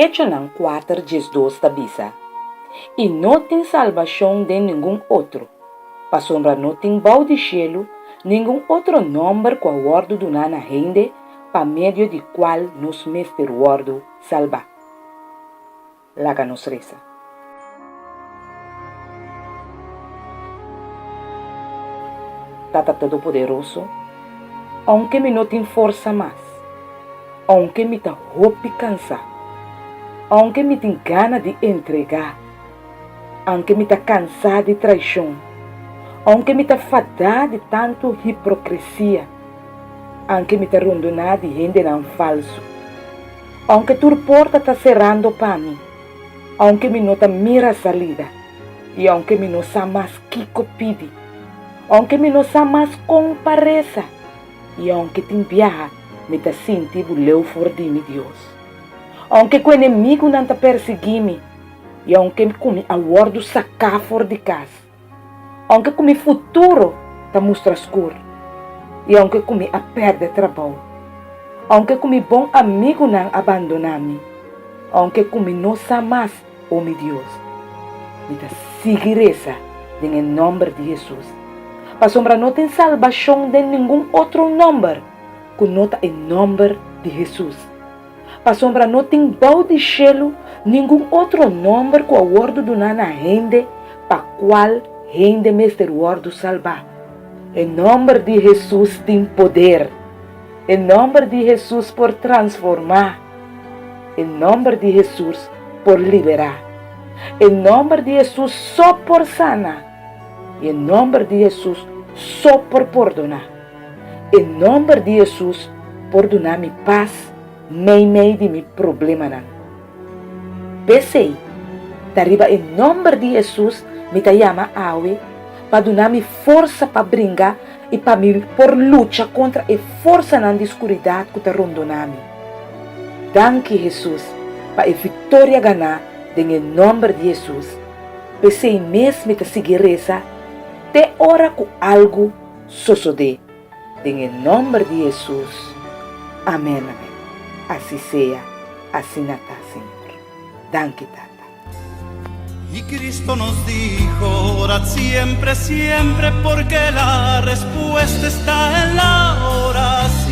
Echonan kuater 12 ta bisa, I no tin salbashon den ningun otro, pasobra no tin bou di shelu ningun otro nòmber ku a wòrdu duná na hende pa medio di kual nos mester wòrdu salbá. Laga nos resa. Tata Todopoderoso, ounke mi no tin forsa mas, ounke mi ta hopi kansá, ounke mi tin gana di entregá, ounke mi ta kansá di traishon, ounke mi ta fadá di tantu hiprokresia, ounke mi ta rondoná di hendenan falsu, Ounke tur porta ta serando pa mi, ounke mi no ta mira salida, i ounke mi no sa mas kiko pidi, ounke mi no sa mas kon pa resa, i ounke tin biaha mi ta sinti bo leu for di mi, Dios, ounke ku enemigunan ta persiguí mi, i ounke ku mi a wòrdu saká for di kas. Ounke ku mi futuro ta mustra skur i ounke ku mi a pèrdè trabou, ounke ku mi bon amigunan a bandoná mi, ounke ku mi no sa mas, o mi Dios, mi ta sigui resa den e nòmber di Hesus, pasobra no tin salbashon den ningun otro nòmber ku no ta e nòmber di Hesus. Pasobra no tin bou di shelu ningun otro nòmber ku a wòrdu duná na hende pa kual hende mester wòrdu salbá. E nòmber di Hesus tin poder. E nòmber di Hesus por transformá. E nòmber di Hesus por liberá. E nòmber di Hesus so por sana. I e nòmber di Hesus so por pordoná. E nòmber di Hesus por duna mi pas meimei di mi problemanan. P'esei, ta riba e nòmber di Hesus mi ta yama awe pa duna mi forsa pa bringa i pa mi por lucha kontra e forsanan di skuridat ku ta rondoná mi. Danki, Hesus, pa e viktoria ganá den e nòmber di Hesus. P'esei mes mi ta sigui resa te ora ku algu sosodé den e nòmber di Hesus, amèn amèn, asi sea, asina ta, Señor. Danki, Tata. Y Cristo nos dijo, orad siempre, siempre, porque la respuesta está en la oración.